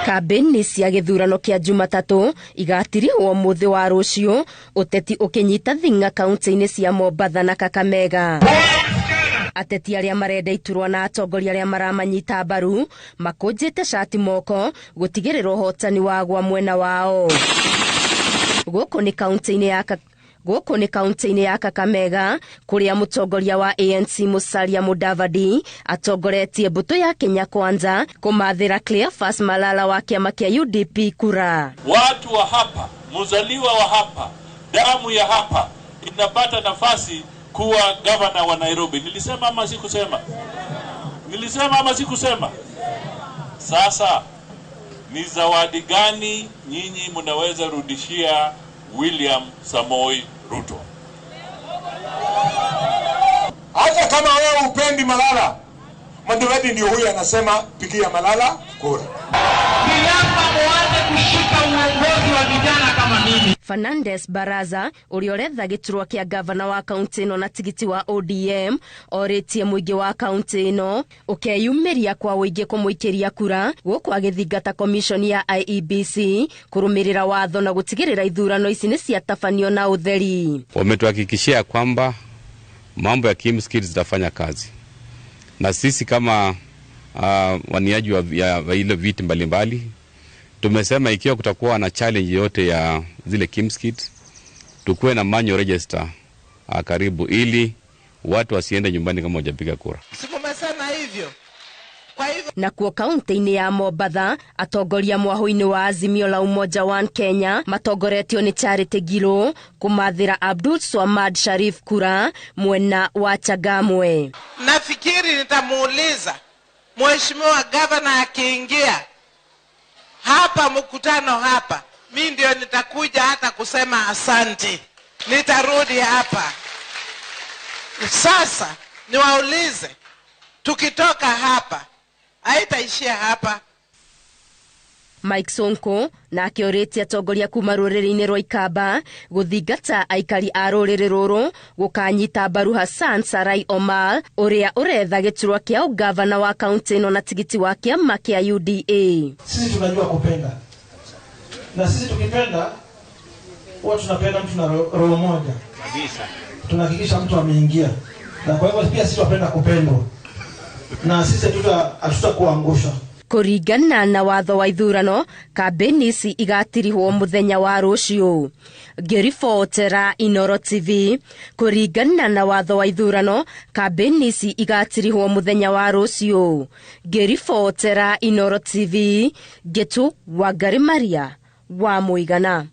Kambĩini cia gĩthurano kĩa Jumatatũ igatirihwo mũthĩ wa rũciũ, ũteti ũkĩnyita thing'a kaunti-inĩ cia Mombatha na Kakamega. Ateti arĩa marenda iturwa na atongoria arĩa maramanyita mbaru makũnjĩte cati moko gũtigĩrĩra ũhotani wagwa mwena wao. Gũkũ nĩ kaunti-inĩ ya Kakamega kũrĩa mũtongoria wa ANC Musalia Mudavadi atongoretie mbũtũ ya Kenya Kwanza kũmathĩra Cleophas Malala wa kĩama kĩa UDP kura. Watu wa hapa, mzaliwa wa hapa, damu ya hapa inapata nafasi kuwa gavana wa Nairobi. Nilisema ama sikusema? Nilisema ama sikusema? Sasa ni zawadi gani nyinyi mnaweza rudishia William Samoei Ruto? Hata kama wewe upendi Malala, Mudavadi ndio huyu anasema pigia Malala kura. Ni muanze kushika uongozi wa vijana kama mimi. Fernandes Baraza ũrĩa ũretha gĩturwa kĩa gavana wa kaunti ĩno na tigiti wa ODM orĩtie mũingĩ wa kaunti ĩno ũkeyumĩria kwa ũingĩ kũmũikĩria kura gũkũ agĩthingata commission ya IEBC kũrũmĩrĩra watho na gũtigĩrĩra ithurano ici nĩ ciatabanio na ũtheri. Wametuhakikishia kwamba mambo ya KIEMS kits zitafanya kazi, na sisi kama waniaji wa ile viti mbalimbali tumesema ikiwa kutakuwa na challenge yote ya zile KIEMS kit, tukuwe na manual register karibu ili watu wasiende nyumbani kama hujapiga kura. Sikumesema hivyo. Kwa hivyo na kuo kaunti-inĩ ya Mombatha atongoria mwahũ-inĩ wa Azimio la Umoja One Kenya matongoretio nĩ Charity Ngilu kũmathĩra Abdul Swamad Sharif kura mwena wa Changamwe. Nafikiri nitamuuliza Mheshimiwa Governor akiingia hapa mkutano hapa, mi ndio nitakuja hata kusema asante. Nitarudi hapa. Sasa niwaulize, tukitoka hapa haitaishia hapa. Mike Sonko nake orĩtie atongoria kuma rũrĩrĩ-inĩ rwa Ikamba gũthingata aikari a rũrĩrĩ rũrũ gũkanyita mbaru Hassan Sarai Omar ũrĩa ũretha gĩturwa kĩa ũgavana wa kaunti ĩno na tigiti wa kĩama kĩa UDA. Sisi tunajua kupenda, na sisi tukipenda huwa tunapenda mtu na roho moja kabisa, tunahakikisha mtu ameingia, na kwa hivyo pia sisi tunapenda kupendwa, na sisi hatutakuangusha. Kũringana na watho wa ithurano, kambĩini ici igatirihwo mũthenya wa rũciũ. Ngĩribotera Inooro TV, kũringana na watho wa ithurano, kambĩini ici igatirihwo mũthenya wa rũciũ. Ngĩribotera Inooro TV, Ngĩtu Wangari Maria wa Mũigana.